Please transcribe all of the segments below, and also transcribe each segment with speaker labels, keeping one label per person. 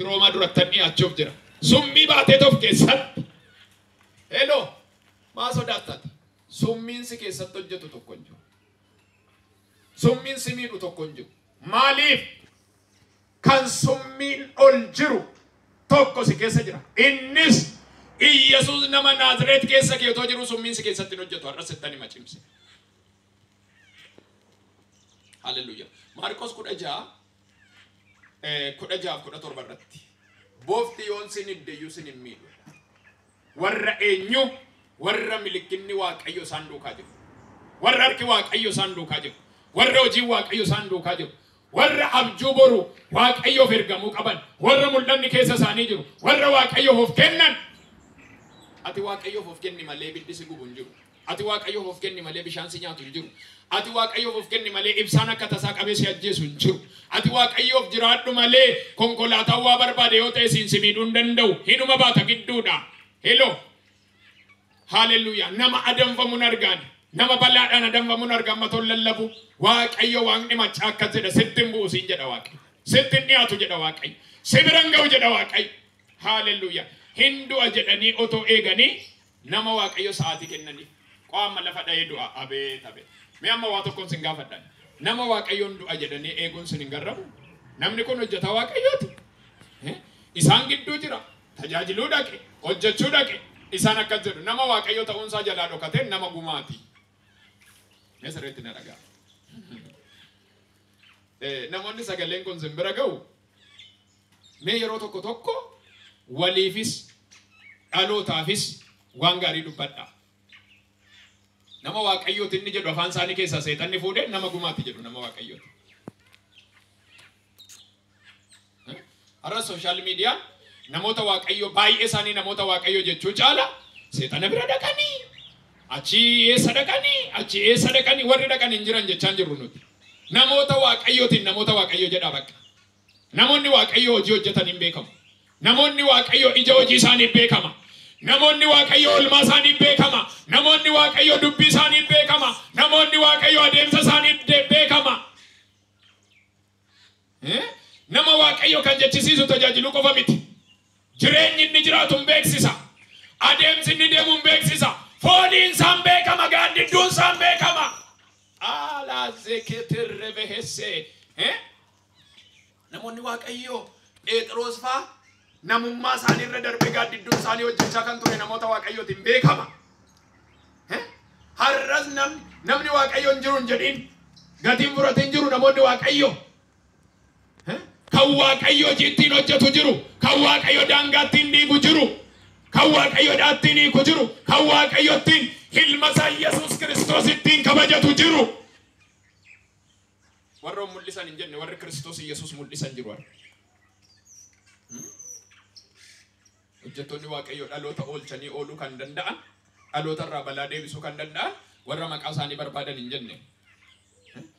Speaker 1: Roomaa durattan dhiyaachuuf jira. Summii baatee of keessatti. Hello, maa sodaattati? Summiin si keessatti hojjetu tokko hin jiru. Summiin si miidhu tokko hin jiru. Maaliif? Kan summiin ol jiru tokko si keessa jira. Innis Iyyasuus nama Naazireet keessa kee otoo jiru summiin si keessatti hin hojjetu. Har'a sittan hima cimse. Hallelujah. Maarqos 16 16 17 irratti. Bofti yoon sin hiddeyyuu sin hin miidhu. Warra eenyu? Warra milikkinni Waaqayyo isaan duukaa jiru. Warra harki Waaqayyo isaan duukaa jiru. Warra hojiin Waaqayyo isaan duukaa jiru. Warra abjuu boru Waaqayyoof ergamuu qaban. Warra mul'anni keessa isaanii jiru. Warra Waaqayyoof of kennan. Ati Waaqayyoof of kenni malee ibiddi si gubu hin jiru. Ati Waaqayyoof of kenni malee bishaan si nyaatu hin jiru. Ati Waaqayyoof of kenni malee ibsaan akka tasaa qabee si ajjeesu hin jiru. Ati Waaqayyoof jiraadhu malee konkolaataan waa barbaade yoo ta'e siin si miidhuu hin danda'u. Hinuma baata gidduudha. Hello. Hallelujah. Nama adamfamuun argaan. Nama balaadhaan adamfamuun argaan matoon lallabu. Waaqayyo waaqni maccaa akkas jedha. Sitti hin bu'u siin jedha Waaqayyo. Sitti hin dhiyaatu jedha Waaqayyo. Si bira hin ga'u jedha Waaqayyo. Hallelujah. Hin du'a jedhanii otoo eeganii nama Waaqayyo sa'aatii kennaniif. Qo'amma lafa dha'ee du'a. Abeet abeet. Mee amma waa tokkoon sin gaafadhan. Nama Waaqayyoon du'a jedhanii eeguun sin hin garramu? Namni kun hojjetaa Waaqayyooti. Isaan gidduu jira. Tajaajiluu dhaqe. Hojjechuu dhaqe. Isaan akkas jedhu. Nama Waaqayyo ta'uunsaa jalaa dhokatee nama gumaati. Mee sirriitti na dhagaa. Namoonni sagaleen kun sin bira ga'u mee yeroo tokko tokko waliifis dhalootaafis waan gaarii dubbadhaa. Nama Waaqayyooti inni jedhu afaan isaanii keessaa seexanni fuudhee nama gumaati jedhu nama Waaqayyooti. Har'a sooshaal miidiyaan namoota Waaqayyoo baay'ee isaanii namoota Waaqayyoo jechuu caala seexana bira dhaqanii achi eessa dhaqanii achi eessa dhaqanii warri dhaqan hin jiran jechaan jirru nuti. Namoota Waaqayyootiin namoota Waaqayyoo jedhaa bakka. Namoonni Waaqayyoo hojii hojjetan hin beekamu. Namoonni Waaqayyoo ija hojii isaanii beekama. Namoonni Waaqayyoo oolmaa isaanii beekama. Namoonni Waaqayyoo dubbii isaanii beekama. Namoonni Waaqayyoo adeemsa isaanii beekama. Nama Waaqayyoo kan jechisiisu tajaajiluu qofa miti. Jireenyi inni jiraatu hin beeksisa. Adeemsi inni deemu hin beeksisa. Fooliin isaan beekama. Gaaddidduun isaan beekama. Alaazeketerrebehesse. Namoonni Waaqayyoo Phexros fa'aa namummaa isaanii irra darbee gaaddidduun isaanii hojjechaa kan ture namoota Waaqayyootiin beekama. Har'as namni Waaqayyo hin jiru hin jedhin gatiin fudhatee hin jiru namoonni Waaqayyoo. Kan Waaqayyo hojii ittiin hojjetu jiru, kan Waaqayyo daangaa ittiin diigu jiru, kan Waaqayyo ittiin hiiku jiru, kan Waaqayyo ittiin ilma isaa Yesuus Kiristoos ittiin kabajatu jiru. Warra mul'isan hin jenne warri Kiristoos Yesuus mul'isan jiru har'a. Hojjettoonni Waaqayyoo dhaloota oolchanii ooluu kan danda'an, dhaloota irraa balaa deebisuu kan danda'an warra maqaa isaanii barbaadan hin jenne.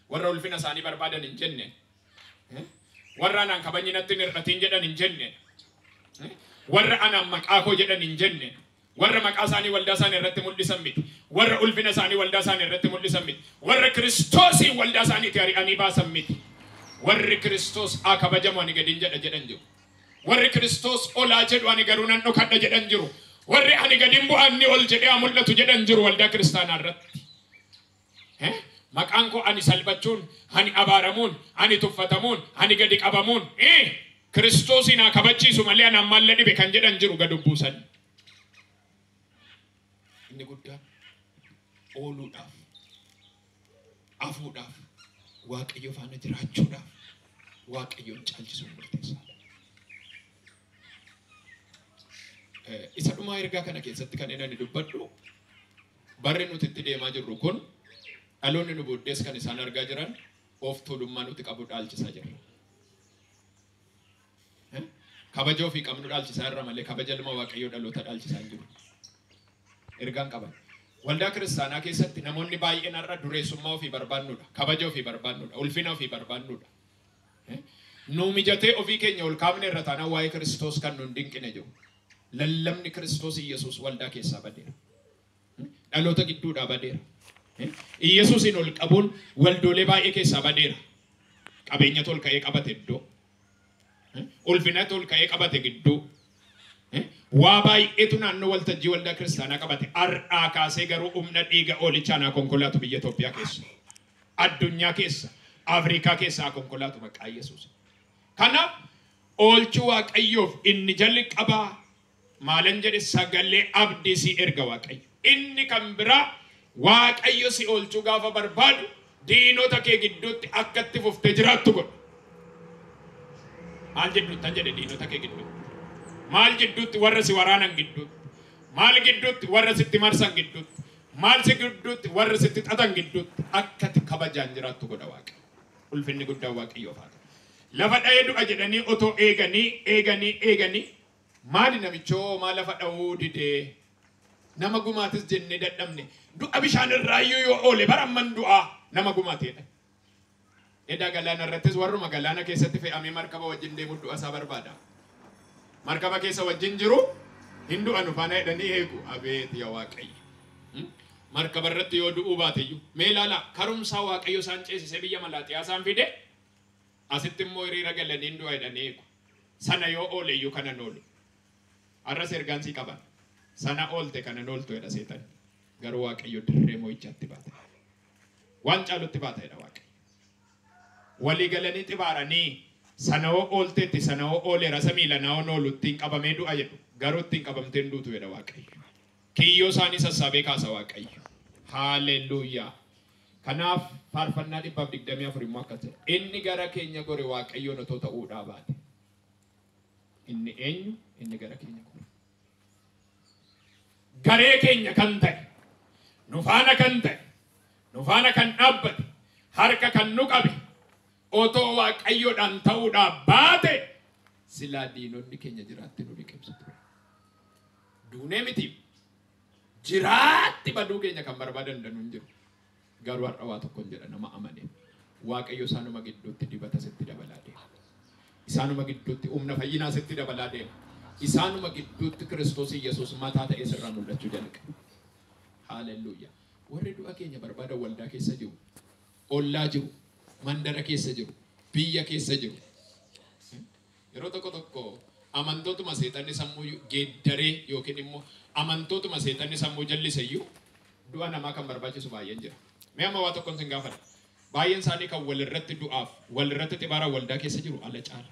Speaker 1: Warra ulfina isaanii barbaadan hin jenne. Warra anaan kabajni natti hin hir'atin jedhan hin jenne. Warra anaan maqaa koo jedhan hin jenne. Warra maqaa isaanii waldaa isaanii irratti mul'isan miti. Warra ulfina isaanii waldaa isaanii irratti mul'isan miti. Warra Kiristoosiin waldaa isaaniitti ari'anii baasan miti. Warri Kiristoos haa kabajamu ani gadin jedha jedhan jiru. Warri Kiristoos olaa jedhu ani garuu nan dhokadha jedhan jiru. Warri ani gadin bu'a inni ol jedhee haa mul'atu jedhan jiru waldaa kiristaanaa irratti. Maqaan koo ani salphachuun, ani abaaramuun, ani tuffatamuun, ani gadi qabamuun, Kiristoosiin haa kabachiisu malee anaan maalla dhibe kan jedhan jiru gad buusan. Inni guddaan ooluudhaaf, hafuudhaaf, Waaqayyo faana jiraachuudhaaf, Waaqayyoon caalchisuun murteessaadha. Isa dhumaa ergaa kana keessatti kan inni dubbadhu barri nuti itti deemaa jirru kun dhaloonni nu booddees kan isaan argaa jiran of tuulummaa nuti qabu dhaalchisaa jirra. Kabaja ofii qabnu dhaalchisaa irra malee kabaja ilma Waaqayyoo dhaloota dhaalchisaa hin jiru. Ergaan qaban. Waldaa kiristaanaa keessatti namoonni baay'een har'a dureessummaa ofii barbaannudha. Kabaja ofii barbaannudha. Ulfina ofii barbaannudha. Nu mijatee ofii keenya ol kaafne irra taanaan waa'ee Kiristoos kan nu hin dinqine jiru. Lallabni Kiristoos Iyyasuus waldaa keessaa badeera. Dhaloota gidduudhaa badeera. Iyyasuusin ol qabuun waldoolee baay'ee keessaa badeera. Qabeenya ol ka'ee qabate iddoo. Ulfinatu ol ka'ee qabate gidduu. Waa baay'eetu naannoo waltajjii waldaa kiristaanaa qabate. Har'aa kaasee garuu humna dhiiga oolichaa naa konkolaatu biyya Itoophiyaa keessa. Addunyaa keessa. Afrikaa keessa haa konkolaatu maqaa Yesuus. Kanaaf oolchuu Waaqayyoof inni jalqabaa maalan jedhe sagalee abdii si erga Waaqayyo. Inni kan biraa Waaqayyo si oolchuu gaafa barbaadu diinota kee gidduutti akka itti fuftee jiraattu godha. Maal jidduuttan jedhe diinota kee gidduutti? Maal jidduutti warra si waraanan gidduutti? Maal gidduutti warra sitti marsan gidduutti? Maal si gidduutti warra sitti xaxan gidduutti? Akka ati kabajaan jiraattu godha Waaqayyo. Ulfinni guddaan Waaqayyoof haa ta'u. Lafa dha'ee du'a jedhanii otoo eeganii eeganii eeganii maali namichoo maa lafa dha'uu didee nama gumaatis jennee dadhabne du'a bishaan irraayyuu yoo oole bara amman du'aa nama gumaateedha. Edaa galaana irrattis warruma galaana keessatti fe'amee markaba wajjin deemu du'a isaa barbaada. Markaba keessa wajjin jiru hin du'anu faana jedhanii eegu. Abeet yaa Waaqayyo. Markaba irratti yoo du'uu baateyyuu mee ilaalaa karumsaa Waaqayyo isaan ceesisee biyya Malaaxiyaa isaan fide asitti immoo hiriira galanii hin du'a jedhanii eegu. Sana yoo ooleyyuu kanan oolu. Arras ergaan sii qaban. Sana oolte kanan ooltu jedha seetan. Garuu Waaqayyo dirree mo'ichaatti baata. Waan caalutti baata jedha Waaqayyo. Walii galanii xibaaranii sana hoo oolteetti sana hoo ooleera isa miila naa oolu ittiin qabamee du'a jedhu. Garuu ittiin qabamtee hin duutu jedha Waaqayyo. Kiyyoo isaanii sassaabee kaasa Waaqayyo. Haaleluyyaa. Kanaaf faarfannaa 124 immoo akkas jedha. Inni gara keenya gore Waaqayyoon otoo ta'uudhaa baate. Inni eenyu? Inni gara keenya gore. Garee keenya kan ta'e, nu faana kan ta'e, nu faana kan dhaabbate, harka kan nu qabe, otoo Waaqayyoodhaan ta'uudhaa baate silaa diinonni keenya jiraatti nu liqimsu ture. Duunee miti jiraatti baduu keenya kan barbaadan danuu hin jiru. Garuu har'a waa tokkoon jedha nama amane. Waaqayyo isaanuma gidduutti dibata sitti dabalaa deema. Isaanuma gidduutti humna fayyinaa sitti dabalaa deema. Isaanuma gidduutti Kiristoos Yesuus mataa ta'ee sirraa mul'achuu jalqaba. Haaleluyyaa. Warri du'a keenya barbaadan waldaa keessa jiru, ollaa jiru, mandara keessa jiru, biyya keessa jiru. Yeroo tokko tokko amantootuma seexanni sammuu geeddaree yookiin immoo amantootuma seexanni sammuu jallise iyyuu du'a namaa kan barbaachisu baay'een jira. Mee amma waa tokkoon sin gaafadha. Baay'een isaanii kan walirratti du'aaf walirratti xibaara waldaa keessa jiru ala caala.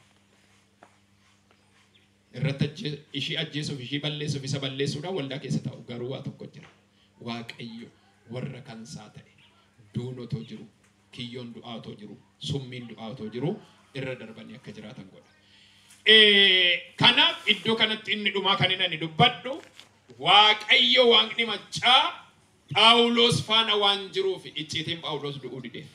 Speaker 1: Irratti ishii ajjeesuuf ishii balleessuuf isa balleessuudhaan waldaa keessa taa'u garuu waa tokko jira. Waaqayyo warra kansaa ta'e duun otoo jiru, kiyyoon du'aa otoo jiru, summiin du'aa otoo jiru irra darbanii akka jiraatan godha. Kanaaf iddoo kanatti inni dhumaa kan inni ani dubbadhu Waaqayyo Waaqni maccaa Phaawulos faana waan jiruuf icciitiin Phaawulos du'uu dideef.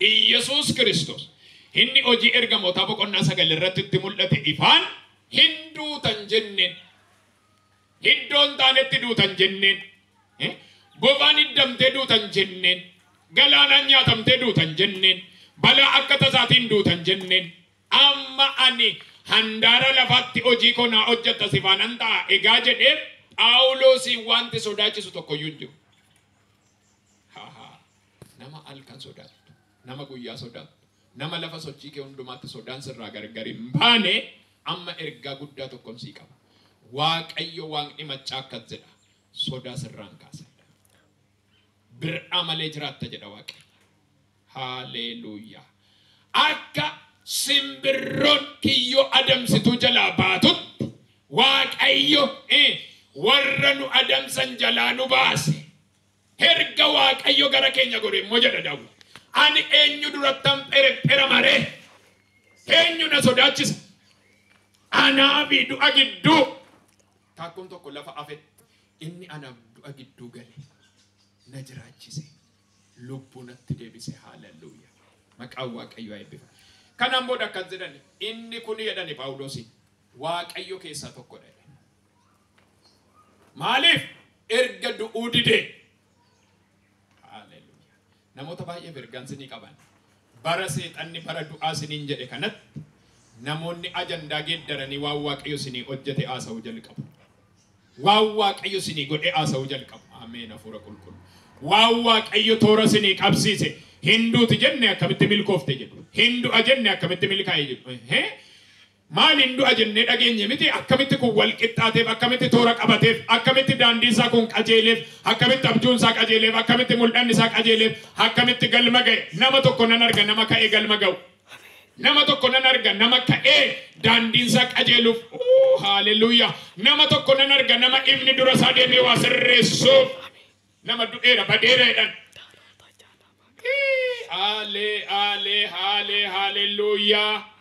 Speaker 1: Iyyasuus Kiristoos inni hojii ergamootaa boqonnaa 9 irratti itti mul'ate ifaan hin duutan jenneen, iddoon taanetti duutan jenneen, bofaan hiddamtee duutan jenneen, galaanaan nyaatamtee duutan jenneen, balaa akka tasaatiin duutan jenneen, amma ani handaara lafaatti hojii koo naa hojjetta si faanan ta'a egaa jedhee Phaawulosiin wanti sodaachisu tokkoyyuu hin jiru. Nama halkan sodaattu, nama guyyaa sodaattu, nama lafa sochii kee hundumaatti sodaan sirraa gargar hin baane amma ergaa guddaa tokkoon sii qaba. Waaqayyo Waaqni maccaa akkas jedha. Sodaa sirraan kaasa. Bir'aa malee jiraatta jedha Waaqayyo. Haaleluyyaa. Akka simbirroon kiyyoo adamsituu jalaa baatutti Waaqayyo warra nu adamsan jalaa nu baase. Erga Waaqayyo gara keenya godhe immoo jedha Daawit. Ani eenyu durattan pherepphera maree? Eenyu na sodaachisa? Anaa fi du'a gidduu. Taakkuun tokko lafa afe inni anaaf du'a gidduu gale na jiraachise lubbuu natti deebise. Haaleluyyaa. Maqaan Waaqayyoo haa eebbifamu. Kanaan booda akkas jedhani inni kun jedhani Phaawulosi Waaqayyo keessaa tokkodha. Maaliif erga du'uu didee? Haaleluyyaa. Namoota baay'eef ergaan sinii qaban. Bara seexanni bara du'aa siniin jedhe kanatti namoonni ajandaa geeddaranii waan Waaqayyo sinii hojjete haasa'uu jalqabu. Waan Waaqayyo sinii godhe haasa'uu jalqabu. Ameen hafuura qulqulluu. Waan Waaqayyo toora sinii qabsiise hinduuti jenne akkamitti milkoofte jedhu. Hin du'a jenne akkamitti milkaa'e jedhu. Maal hin du'a jennee dhageenye miti akkamitti kun wal qixxaateef, akkamitti toora qabateef, akkamitti daandii isaa kun qajeeleef, akkamitti abjuun isaa qajeeleef, akkamitti mul'anni isaa qajeeleef, akkamitti galma ga'e. Nama tokko nan arga nama ka'ee galma ga'u. Nama tokko nan arga nama ka'ee daandiin isaa qajeeluuf. Haaleluyyaa. Nama tokko nan arga nama ifni dura isaa deemee waa sirreessuuf. Nama du'eera badeera jedhan. Haalee haalee haalee haaleluyyaa.